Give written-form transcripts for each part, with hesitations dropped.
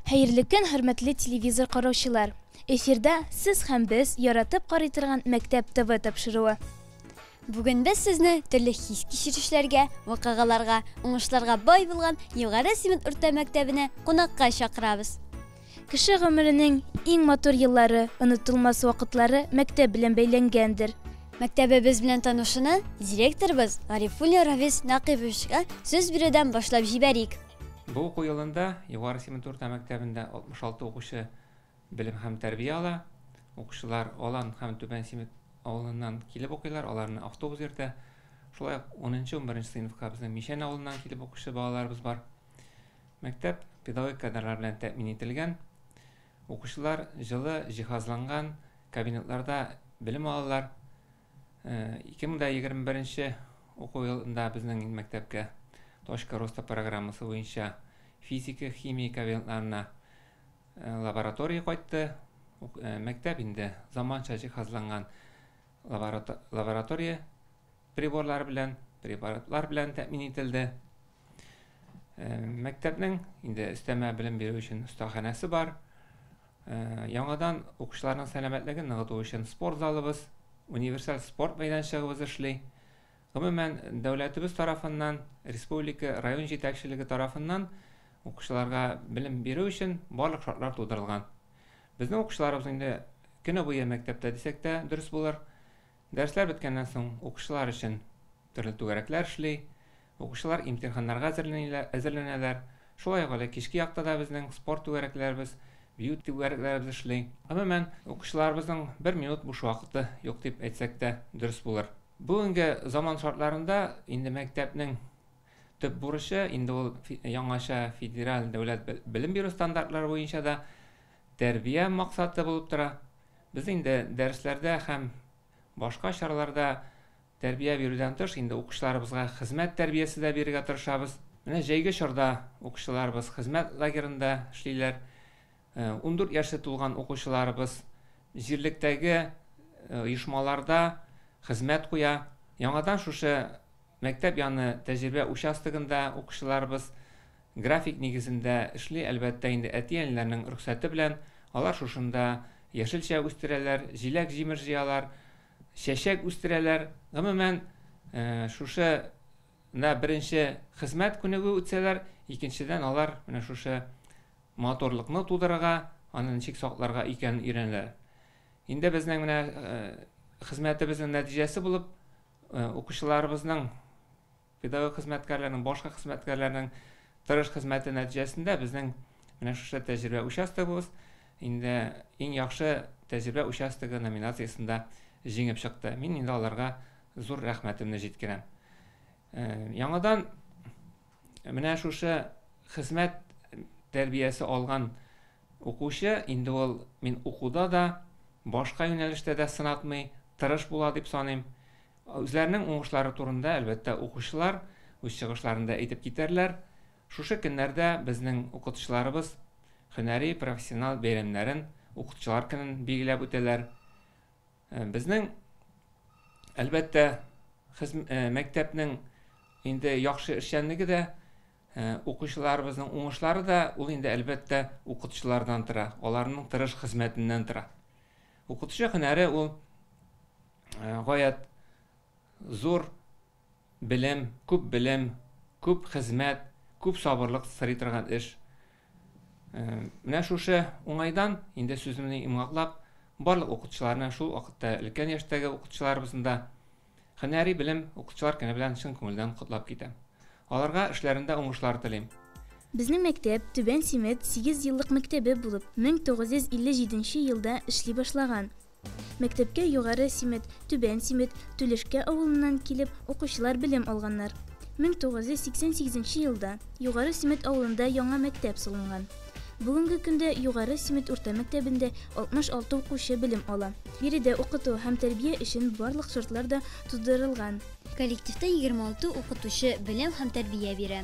Хәерле көн, хөрмәтле телевизор караучылар! Эфирда сез һәм без яратып карый торган Мәктәп ТВ тапшыруы. Бүген без сезне төрле хис-кичерешләргә, вакыйгаларга, уңышларга бай булган Югары Симет урта мәктәбенә кунакка чакырабыз. Кеше гомеренең иң матур еллары, онытылмас вакытлары мәктәп белән бәйләнгәндер. Мәктәбебез белән танышуны директорыбыз Гарифуллин Равис Нәкыйповичка сүз бирүдән башлап җибәрик. Бу уку елында Югары Симет урта мәктәбендә 66 укучы белем һәм тәрбия ала. Укучылар Алан һәм Түбән Симет авылыннан килеп укыйлар, аларны автобус йөртә. Шулай ук 10-11 сыйныфка безнең Мичән авылыннан килеп укучы балаларыбыз бар. Мәктәп педагогик кадрлар белән тәэмин ителгән. Укучылар җылы, җиһазланган кабинетларда белем алалар. 2021 уку елында безнең мәктәпкә Точка роста программасы буенча физика, химия кабинетларына лаборатория кайтты. Мәктәп инде заманча җиһазланган лаборатория приборлары белән, препаратлар белән тәэмин ителде. Мәктәпнең инде өстәмә белем бирү өчен остаханәсе бар. Яңадан укучыларның сәламәтлеген ныгыту өчен спорт залыбыз, универсаль спорт мәйданчыгыбыз эшли. Гомумән, дәүләтебез тарафыннан, республика, район җитәкчелеге тарафыннан укучыларга белем бирү өчен барлык шартлар тудырылган. Безнең укучыларыбыз инде көне буе мәктәптә дисәк тә дөрес булыр. Дәресләр беткәннән соң укучылар өчен төрле түгәрәкләр эшли. Укучылар имтиханнарга әзерләнәләр. Шулай ук әле кичке якта да безнең спорт түгәрәкләребез, бию түгәрәкләребез эшли. Гомумән, укучыларыбызның бер минут буш вакыты юк дип әйтсәк тә дөрес булыр. Бүгенге заман шартларында инде мәктәпнең төп бурычы инде ул яңача федераль дәүләт белем бирү стандартлары буенча да тәрбия максаты булып тора. Без инде дәресләрдә һәм башка чараларда тәрбия бирүдән тыш, инде укучыларыбызга хезмәт тәрбиясе дә бирергә тырышабыз. Менә җәйге чорда укучыларыбыз хезмәт лагерында эшлиләр. 14 яше тулган укучыларыбыз җирлектәге оешмаларда хезмәт куя. Яңадан шушы мәктәп яны тәҗрибә участогында укучыларыбыз график нигезендә эшли, әлбәттә инде әти-әниләрнең рөхсәте белән. Алар шушында яшелчә үстерәләр, җиләк-җимеш җыялар, чәчәк үстерәләр. Гомумән, шушы на беренче хезмәт күнегү үтсәләр, икенчедән алар менә шушы матурлыкны тудырырга, аны ничек сакларга икәнен өйрәнәләр. Инде безнең менә хезмәтебезнең нәтиҗәсе булып, укучыларыбызның, педагог хезмәткәрләрнең, башка хезмәткәрләрнең тырыш хезмәте нәтиҗәсендә безнең менә шушы тәҗрибә участогыбыз инде иң яхшы тәҗрибә участогы номинациясендә җиңеп чыкты. Мин инде аларга зур рәхмәтемне җиткерәм. Яңадан менә шушы хезмәт тәрбиясе алган укучы инде ул мин укуда да, башка юнәлештә дә сынатмый, тырыш була дип саныйм. Үзләренең уңышлары турында, әлбәттә, укучылар үз чыгышларында әйтеп китәрләр. Шушы көннәрдә безнең укытучыларыбыз һөнәри профессионал бәйрәмнәрен, укытучылар көнен билгеләп үтәләр. Безнең, әлбәттә, мәктәпнең инде яхшы эшчәнлеге дә, укучыларыбызның уңышлары да, ул инде, әлбәттә, укытучылардан тора, аларның тырыш хезмәтеннән тора. Укытучы һөнәре ул гаять зур белем, күп белем, күп хезмәт, күп сабырлык сорый торган эш. Менә шушы уңайдан инде сүземне йомгаклап, барлык укытучыларны, шул вакытта өлкән яшьтәге укытучыларыбызны да һөнәри белем укытучылар көне белән чын күңелдән котлап китәм. Аларга эшләрендә уңышлар телим. Безнең мәктәп Түбән Симет 8 еллык мәктәбе булып, 1957 елда эшли башлаган. Мәктәпкә Югары Симет, Түбән Симет, Түлешкә авылыннан килеп, укучылар белем алганнар. 1988 елда Югары Симет авылында яңа мәктәп салынган. Бүгенге көндә Югары Симет урта мәктәбендә 66 укучы белем ала. Биредә укыту һәм тәрбия өчен барлык шартлар да тудырылган. Коллективта 26 укытучы белем һәм тәрбия бирә.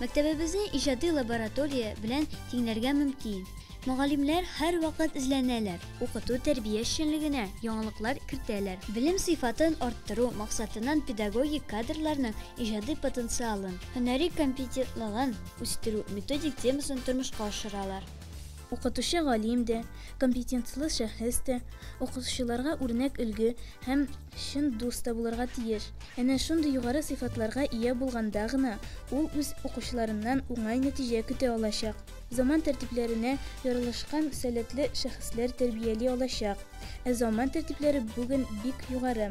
Мәктәбебезне иҗади лаборатория белән тиңләргә мөмкин. Мөгаллимнәр һәрвакыт эзләнәләр, укыту тәрбия эшчәнлегенә яңалыклар кертәләр. Белем сыйфатын арттыру максатыннан педагогик кадрларның иҗади потенциалын, һөнәри компетентлыгын үстерү методик темасын тормышка ашыралар. Укытучы галим дә, компетентлы шәхес тә, укучыларга үрнәк өлге һәм чын дус та булырга тиеш. Әнә шундый югары сыйфатларга ия булганда гына ул үз укучыларыннан уңай нәтиҗә көтә алачак, заман тәртипләренә яралашкан сәләтле шәхесләр тәрбияли алачак. Ә заман тәртипләре бүген бик югары.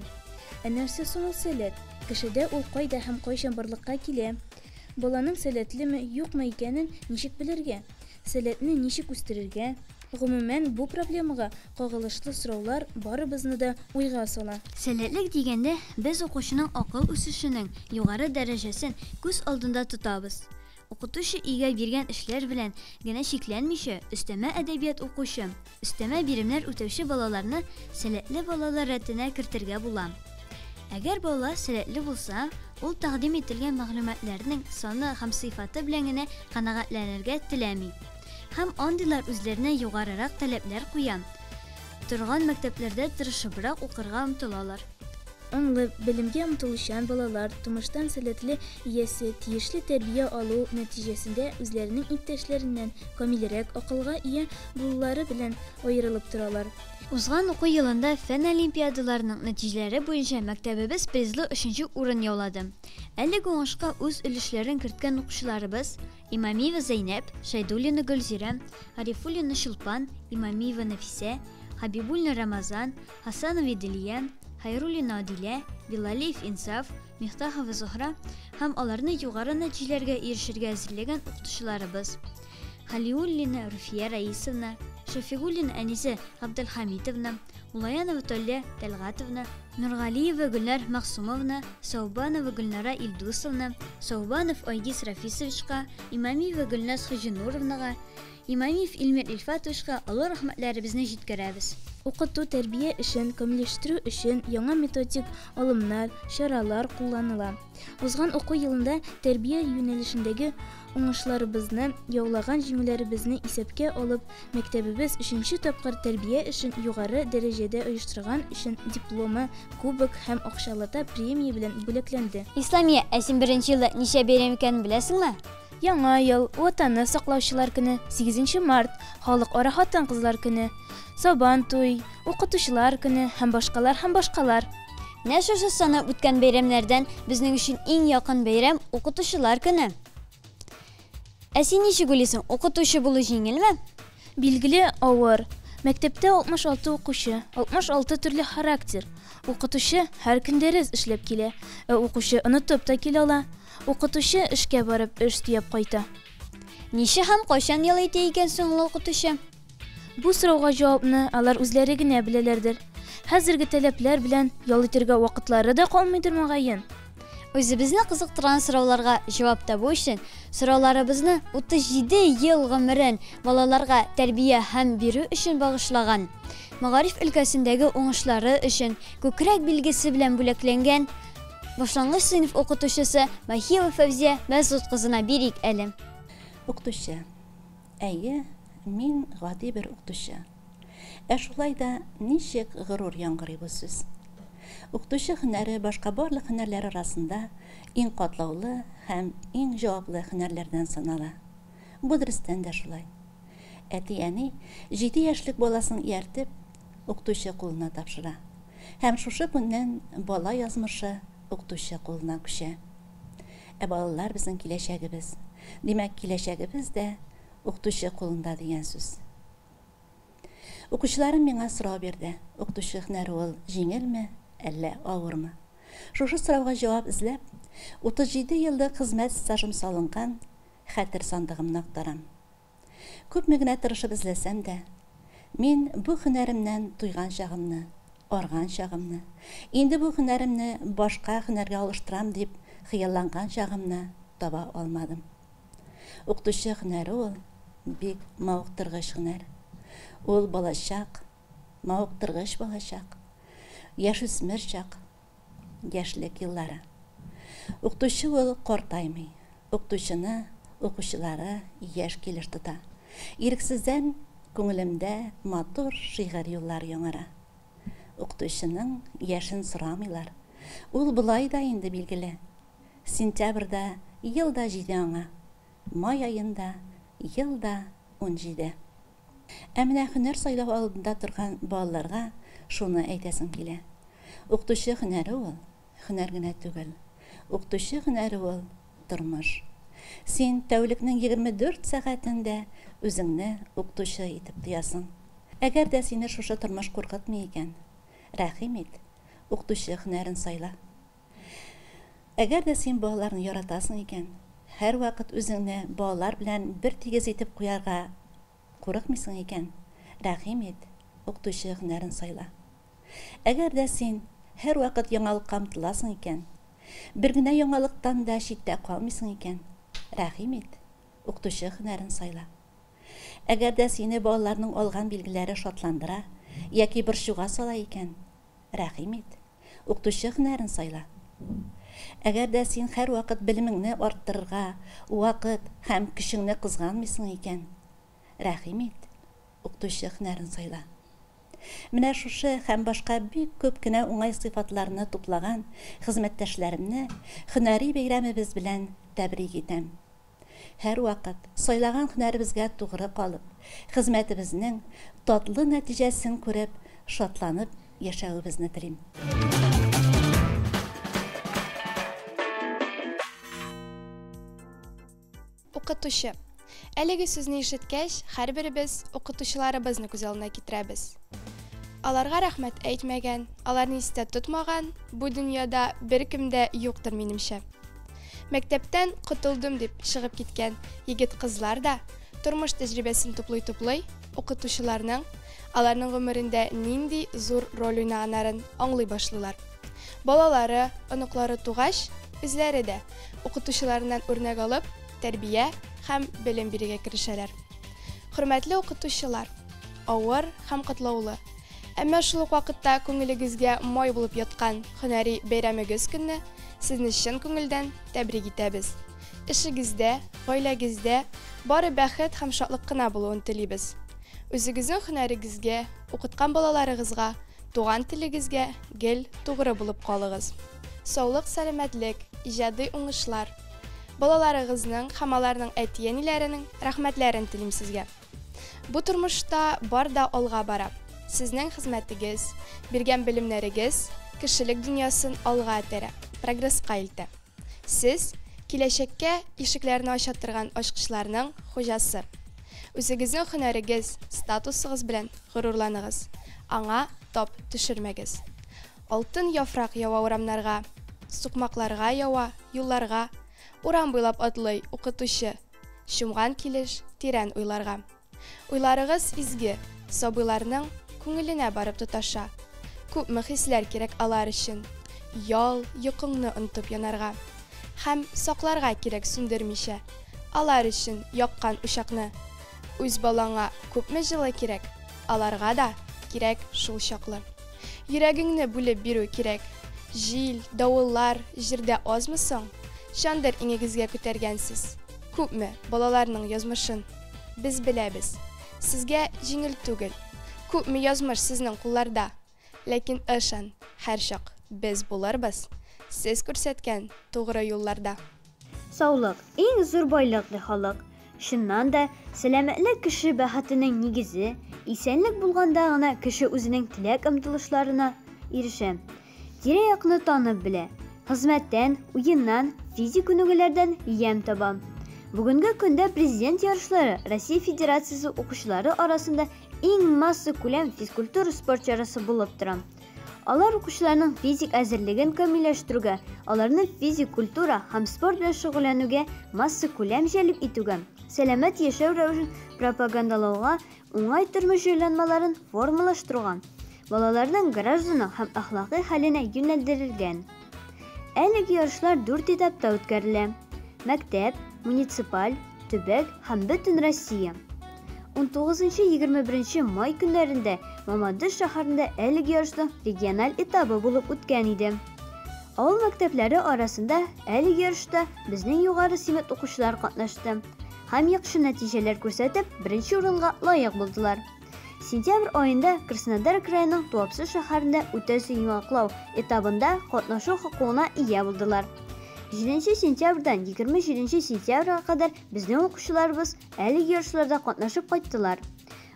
Ә нәрсә соң ул сәләт? Кешедә ул кайда һәм кайчан барлыкка килә? Баланың сәләтлеме, юкмы икәнен ничек белергә? Сәләтне ничек үстерергә? Гомумән, бу проблемага кагылышлы сораулар барыбызны да уйга сала. Сәләтлек дигәндә, без укучының акыл үсешенең югары дәрәҗәсен күз алдында тотабыз. Укытучы өйгә биргән эшләр белән генә чикләнмичә, өстәмә әдәбият укучы, өстәмә биремнәр үтәүче балаларны сәләтле балалар рәтенә кертергә була. Әгәр бала сәләтле булса, ул тәкъдим ителгән мәгълүматларның саны һәм сыйфаты белән генә канәгатьләнергә теләми. Һәм андыйлар үзләренә югарырак таләпләр куя торган мәктәпләрдә тырышыбрак укырга омтылалар. Аңлы, белемгә омтылучан балалар тумыштан сәләтле иясе, тиешле тәрбия алу нәтиҗәсендә үзләренең иптәшләреннән камилрәк акылга ия булулары белән аерылып торалар. Узган уку елында фән олимпиадаларының нәтиҗәләре буенча мәктәбебез призлы өченче урын яулады. Әлеге уңышка үз өлешләрен керткән укучыларыбыз Имамиева Зәйнәп, Шәйдуллина Гөлзирә, Гарифуллина Чулпан, Имамиева Нәфисә, Хабибуллина Рамазан, Хасанова Иделия, Хәйруллина Адилә, Билалиев Инсаф, Мифтахова Зөһрә һәм аларны югары нәтиҗәләргә ирешергә әзерләгән укытучыларыбыз Хәлиуллина Руфия Раисовна, Шәфигуллина Әнисә Габделхәмитовна, Мулаянова Талия Тәлгатовна, Нургалиева Гөлнар Мәгъсумовна, Саубанова Гөлнара Илдусовна, Саубанов Айгиз Рафисовичка, Имамиева Гөлназ Хаҗинуровнага, Имамиев Илмир Илфатовичка олы рәхмәтләребезне җиткерәбез. Укыту-тәрбия эшен камилләштерү өчен яңа методик алымнар, чаралар кулланыла. Узган уку елында тәрбия юнәлешендәге уңышларыбызны, яулаган җиңүләребезне исәпкә алып, мәктәбебез өченче тапкыр тәрбия эшен югары дәрәҗәдә оештырган өчен дипломы, кубок һәм акчалата премия белән бүләкләнде. Исламия, ә син беренче елда ничә бәйрәм икәнен беләсеңме? Яңа ел, Ватанны саклаучылар көне, сигезенче март, Халыкара хатын-кызлар көне, Сабан туй, Укытучылар көне һәм башкалар һәм башкалар. Менә шушы санап үткән бәйрәмнәрдән безнең өчен иң якын бәйрәм, Укытучылар көне. Ә син ничек уйлыйсың, укытучы булу җиңелме? Билгеле, авыр. Мәктәптә 66 укучы, 66 төрле характер. Укытучы һәр көн дәрес эшләп килә, ә укучы онытып та килә ала. Укытучы эшкә барып эш төяп кайта. Ничә һәм кайчан ял итә икән соң ул укытучы? Бу сорауга җавапны алар үзләре генә беләләрдер. Хәзерге таләпләр белән ял итәргә вакытлары да калмыйдыр мөгаен. Үзебезне кызыктырган сорауларга җавап табу өчен, сорауларыбызны 37 ел гомерен балаларга тәрбия һәм бирү өчен багышлаган, мәгариф өлкәсендәге уңышлары өчен күкрәк билгесе белән бүләкләнгән башлангыч сыйныф укытучысы Махиева Фәүзия Мәсгуть кызына бирик әле. Укытучы. Әйе, мин гади бер укытучы. Ә шулай да ничек горур яңгырый бу сүз. Укытучы һөнәре башка барлык һөнәрләр арасында иң катлаулы һәм иң җаваплы һөнәрләрдән санала. Бу дөрестән дә шулай. Әти-әни җиде яшьлек баласын ияртеп, укытучы кулына тапшыра. Һәм шушы көннән бала язмышы укытучы кулына күчә. Ә балалар безнең киләчәгебез. Димәк, киләчәгебез дә укытучы кулында дигән сүз. Укучыларым миңа сорау бирде, укытучы һөнәре ул җиңелме, әллә авырмы? Шушы сорауга җавап эзләп, 37 еллык хезмәт стажым салынган хәтер сандыгымны актарам. Күпме генә тырышып эзләсәм дә, мин бу һөнәремнән туйган чагымны, арган чагымны, инде бу һөнәремне башка һөнәргә алыштырам дип хыялланган чагымны таба алмадым. Укытучы һөнәре ул бик мавыктыргыч һөнәр. Ул балачак, мавыктыргыч балачак, яшүсмер чак, яшьлек еллары. Укытучы ул картаймый. Укытучыны укучылары яшь килеш тота. Ирексездән күңелемдә матур шигырь юллары яңара. Укытучының яшен сорамыйлар. Ул болай да инде билгеле. Сентябрьдә ел да җиде аңа, май аенда ел да 17. Ә менә һөнәр сайлау алдында торган балаларга шуны әйтәсем килә. Укытучы һөнәре ул, һөнәр генә түгел. Укытучы һөнәре ул, тормыш. Син тәүлекнең 24 сәгатен дә үзеңне укытучы итеп тоясың. Әгәр дә сине шушы тормыш куркытмый икән, рәхим ит, укытучы һөнәрен сайла. Әгәр дә син балаларны яратасың икән, һәрвакыт үзеңне балалар белән бертигез итеп куярга курыкмыйсың икән, рәхим ит, укытучы һөнәрен сайла. Әгәр дә син һәрвакыт яңалыкка омтыласың икән, бер генә яңалыктан да читтә калмыйсың икән, рәхим ит, укытучы һөнәрен сайла. Әгәр дә сине балаларның алган билгеләре шатландыра яки борчуга сала икән, рәхим ит, укытучы һөнәрен сайла. Әгәр дә син һәрвакыт белемеңне арттырырга вакыт һәм көчеңне кызганмыйсың икән, рәхим ит, укытучы һөнәрен сайла. Менә шушы һәм башка бик күп кенә уңай сыйфатларны туплаган хезмәттәшләремне һөнәри бәйрәмебез белән тәбрик итәм. Һәрвакыт сайлаган һөнәребезгә тугры калып, хезмәтебезнең татлы нәтиҗәсен күреп, шатланып яшәвебезне телим. Укытучы. Әлеге сүзне ишеткәч, һәрберебез укытучыларыбызны күз алдына китерәбез. Аларга рәхмәт әйтмәгән, аларны истә тотмаган бу дөньяда беркем дә юктыр, минемчә. Мәктәптән котылдым дип чыгып киткән егет-кызлар да, тормыш тәҗрибәсен туплый-туплый, укытучыларның аларның гомерендә нинди зур роль уйнаганнарын аңлый башлыйлар. Балалары, оныклары тугач, үзләре дә укытучыларыннан үрнәк алып, тәрбия һәм белем бирергә керешәләр. Хөрмәтле укытучылар, авыр һәм катлаулы, әмма шул ук вакытта күңелегезгә май булып яткан һөнәри бәйрәмегез көнне сезне чын күңелдән тәбрик итәбез. Эшегездә, гаиләгездә бары бәхет һәм шатлык кына булуын телибез. Үзегезнең һөнәрегезгә, укыткан балаларыгызга, туган телегезгә гел тугры булып калыгыз. Саулык, сәламәтлек, иҗади уңышлар, балаларыгызның һәм аларның әти-әниләренең рәхмәтләрен телим сезгә. Бу тормышта бар да алга бара. Сезнең хезмәтегез, биргән белемнәрегез кешелек дөньясын алга этәрә, прогресска илтә. Сез, киләчәккә ишекләрне ача торган ачкычларның хуҗасы. Үзегезнең һөнәрегез, статусыгыз белән горурланыгыз, аңа тап төшермәгез. Алтын яфрак ява урамнарга, сукмакларга ява, юлларга, урам буйлап атлый укытучы, чумган килеш тирән уйларга. Уйларыгыз изге, сабыйларның күңеленә барып тоташа. Күпме хисләр кирәк алар өчен, ял, йокыңны онытып янарга. Һәм сакларга кирәк сүндермичә, алар өчен яккан учакны. Үз балаңа күпме җылы кирәк, аларга да кирәк шул чаклы. Йөрәгеңне бүлеп бирү кирәк. Җил, давыллар җирдә азмы соң? Чандыр иңегезгә күтәргәнсез. Күпме балаларның язмышын. Без беләбез. Сезгә җиңел түгел. Күпме язмыш сезнең кулларда. Ләкин ышан, һәрчак без булырбыз сез күрсәткән тугры юлларда. Саулык, иң зур байлык, ди халык. Чыннан да, сәламәтлек кеше бәхетенең нигезе, исәнлек булганда гына кеше үзенең теләк-омтылышларына ирешә. Тирә-якны танып белә. Хезмәттән, уеннан, физик күнегүләрдән ямь таба. Бүгенге көндә президент ярышлары Россия Федерациясе укучылары арасында иң массакүләм физкультура-спорт чарасы булып тора. Алар укучыларның физик әзерлеген камилләштерүгә, аларны физик культура һәм спорт белән шөгыльләнүгә массакүләм җәлеп итүгә, сәламәт яшәү рәвешен пропагандалауга, уңай тормыш җайланмаларын формалаштыруга, балаларның гражданлык һәм әхлакый хәленә юнәлдерелгән. Әлеге ярышлар дүрт этапта үткәрелә, мәктәп, муниципаль, төбәк һәм бөтенроссия. 19-21 май көннәрендә Мамадыш шәһәрендә әлеге ярышның региональ этабы булып үткән иде. Авыл мәктәпләре арасында әлеге ярышта безнең Югары Симет укучылары катнашты һәм яхшы нәтиҗәләр күрсәтеп, беренче урынга лаек булдылар. Сентябрь аенда Краснодар краеның Туапсе шәһәрендә үтәсе йомгаклау этабында катнашу хокукына ия булдылар. 7 сентябрьдән 27 сентябрьгә кадәр безнең укучыларыбыз әлеге ярышларда катнашып кайттылар.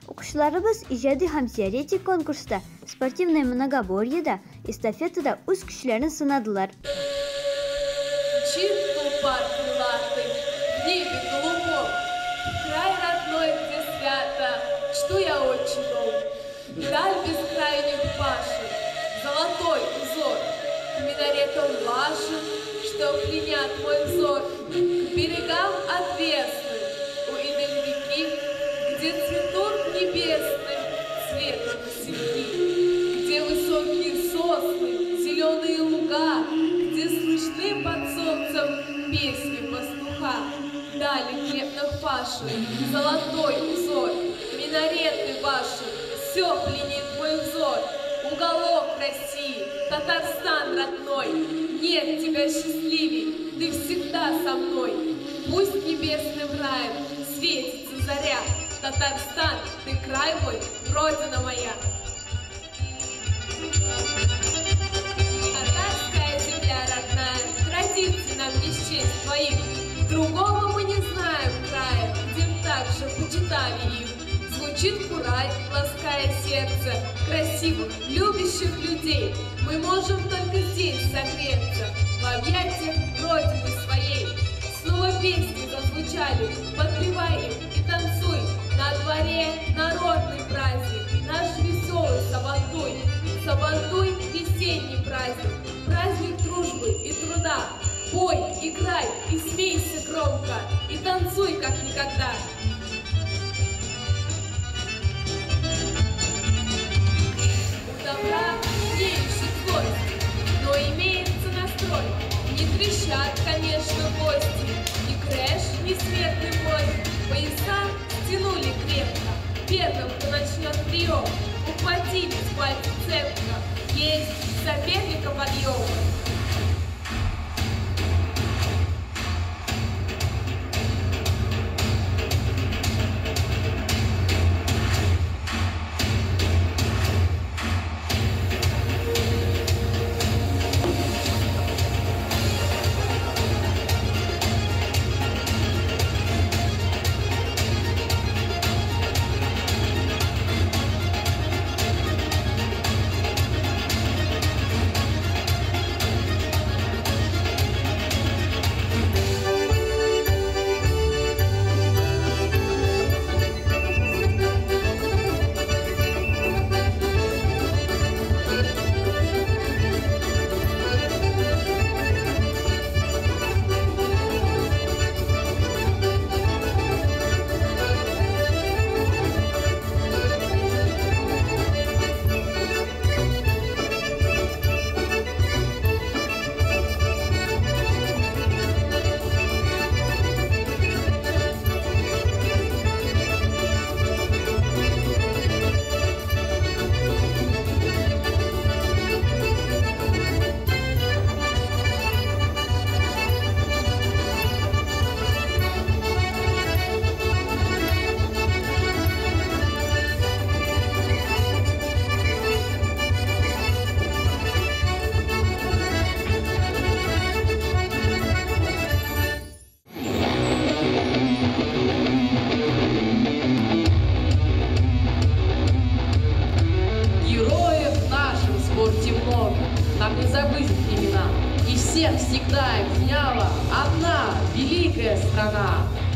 Укучыларыбыз иҗади һәм теоретик конкурста, спортивное многоборьеда, эстафетада үз көчләрен сынадылар. Мчит тулпар крылатый в небе голубом, в край родной, где свято, чту я отчий дом. Даль бескрайних пашен, золотой узор, к минаретам вашим, что пленят мой взор, к берегам отвесным у Идель-реки, где цветут небесным цветом васильки, где высокие сосны, зеленые луга, где слышны под солнцем песни пастуха. Дали хлебных пашен, золотой узор, минареты ваши, все пленит мой взор. Уголок России, Татарстан родной, нет тебя счастливей, ты всегда со мной. Пусть небесным раем светится заря, Татарстан, ты край мой, родина моя. Татарская земля родная, традиций нам не счесть твоих. Другого мы не знаем края, где б так же почитали их. Звучит курай, лаская сердце красивых, любящих людей. Мы можем только здесь согреться, в объятиях Родины своей. Снова песни зазвучали, подпевай им и танцуй. На дворе народный праздник, наш веселый Сабантуй. Сабантуй – весенний праздник, праздник дружбы и труда. Пой, играй и смейся громко, и танцуй, как никогда. У добра не ищет злости, но имеется настрой. Не трещат, конечно, кости, ни крэш, ни смертный бой. Пояса стянули крепко, первым, кто начнет прием, ухватились пальцы цепко, есть соперника подъем.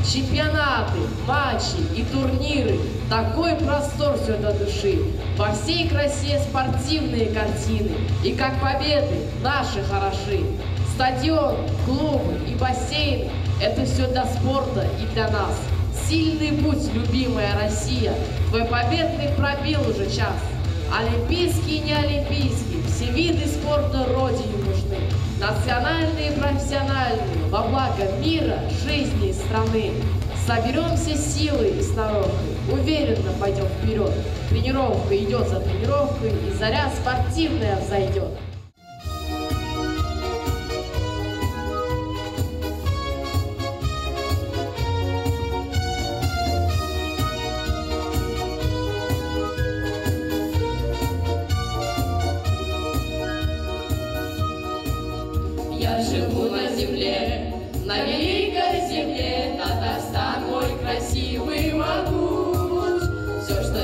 Чемпионаты, матчи и турниры, такой простор все до души. Во всей красе спортивные картины, и как победы наши хороши. Стадион, клубы и бассейны – это все для спорта и для нас. Сильный путь, любимая Россия, твой победный пробил уже час. Олимпийские и неолимпийские, все виды спорта Родине нужны. Национальные и профессиональные, во благо мира, жизни и страны. Соберемся силой и сноровкой, уверенно пойдем вперед. Тренировка идет за тренировкой, и заря спортивная взойдет. Я живу на земле, на великой земле, Татарстан мой красивый могуч. Все, что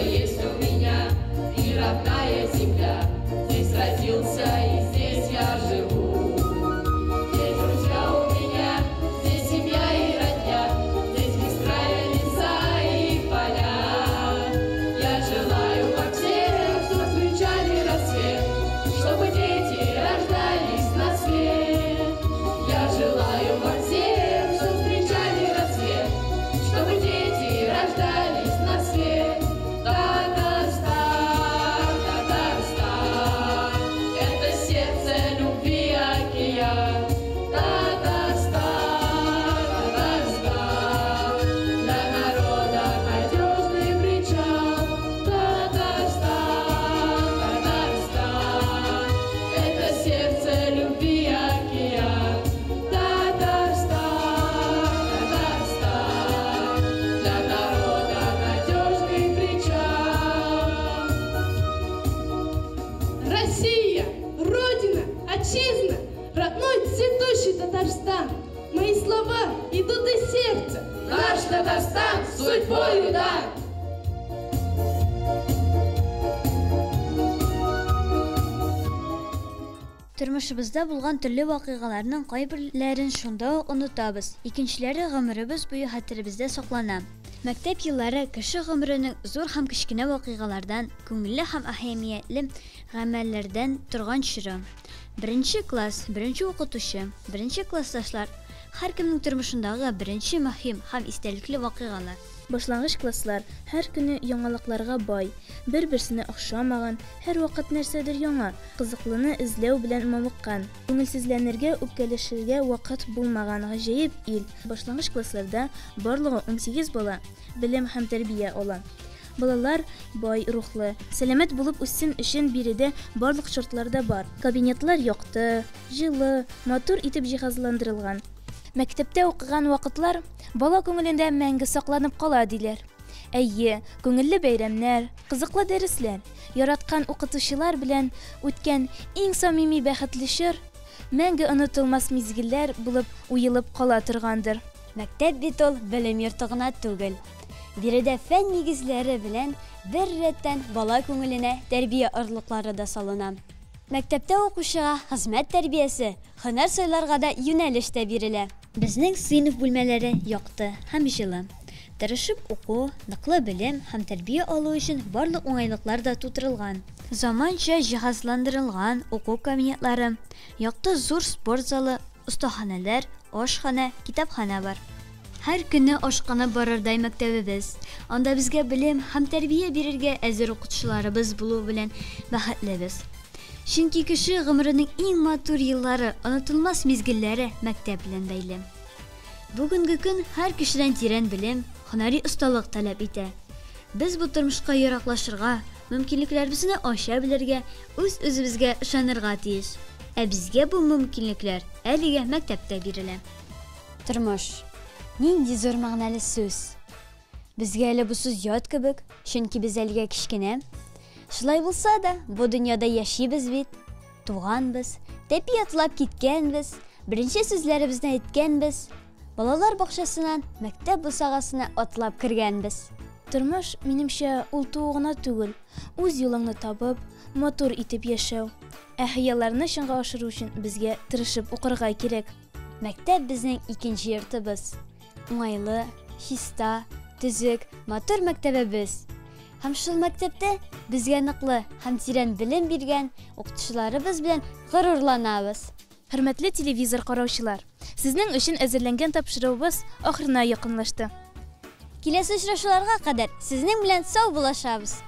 Идут из сердца. Наш Татарстан судьбою дан. Тормышыбызда булган төрле вакыйгаларның кайберләрен шунда ук онытабыз, икенчеләре гомеребез буе хәтеребездә саклана. Мәктәп еллары кеше гомеренең зур һәм кечкенә вакыйгалардан, күңелле һәм әһәмиятле гамәлләрдән торган чоры. Беренче класс, беренче укытучы, беренче классташлар һәркемнең тормышындагы беренче мөһим һәм истәлекле вакыйгалар. Башлангыч класслар һәр көне яңалыкларга бай, бер-берсенә охшамаган, һәрвакыт нәрсәдер яңа, кызыклыны эзләү белән мавыккан. Күңелсезләнергә, үпкәләшергә вакыт булмаган гаҗәеп ил. Башлангыч классларда барлыгы 18 бала белем һәм тәрбия ала. Балалар бай рухлы, сәламәт булып үссен өчен биредә барлык шартлар да бар. Кабинетлар якты, җылы, матур итеп җиһазландырылган. Мәктәптә укыган вакытлар бала күңелендә мәңге сакланып кала диләр. Әйе, күңелле бәйрәмнәр, кызыклы дәресләр, яраткан укытучылар белән үткән иң самими бәхетле чор мәңге онытылмас мизгелләр булып уелып кала торгандыр. Мәктәп бит ул белем йорты гына түгел. Биредә фән нигезләре белән бер рәттән бала күңеленә тәрбия орлыклары да салына. Мәктәптә укучыга хезмәт тәрбиясе, һөнәр сайларга да юнәлеш тә бирелә. Безнең сыйныф бүлмәләре якты һәм җылы. Тырышып уку, ныклы белем һәм тәрбия алу өчен барлык уңайлыклар да тутырылган. Заманча җиһазландырылган уку кабинетлары, якты зур спорт залы, остаханәләр, ашханә, китапханә бар. Һәр көнне ашкынып барырдай мәктәбебез. Анда безгә белем һәм тәрбия бирергә әзер укытучыларыбыз булу белән бәхетлебез. Чөнки кеше гомеренең иң матур еллары, онытылмас мизгелләре мәктәп белән бәйле. Бүгенге көн һәр кешедән тирән белем, һөнәри осталык таләп итә. Без бу тормышка яраклашырга, мөмкинлекләребезне ача белергә, үз-үзебезгә ышанырга тиеш. Ә безгә бу мөмкинлекләр әлегә мәктәптә бирелә. Тормыш. Нинди зур мәгънәле сүз. Безгә әле бу сүз ят кебек, чөнки без әлегә кечкенә. Шулай булса да, бу дөньяда яшибез бит. Туганбыз, тәпи атлап киткәнбез, беренче сүзләребезне әйткәнбез. Балалар бакчасыннан мәктәп бусагасына атлап кергәнбез. Тормыш, минемчә, ул туу гына түгел, үз юлыңны табып, матур итеп яшәү. Ә хыялларны чынга ашыру өчен безгә тырышып укырга кирәк. Мәктәп безнең икенче йортыбыз. Уңайлы, чиста, төзек, матур мәктәбебез. Һәм шул мәктәптә безгә ныклы һәм тирән белем биргән укытучыларыбыз белән горурланабыз. Хөрмәтле телевизор караучылар, сезнең өчен әзерләнгән тапшыруыбыз ахырына якынлашты. Киләсе очрашуларга кадәр сезнең белән сау булашабыз.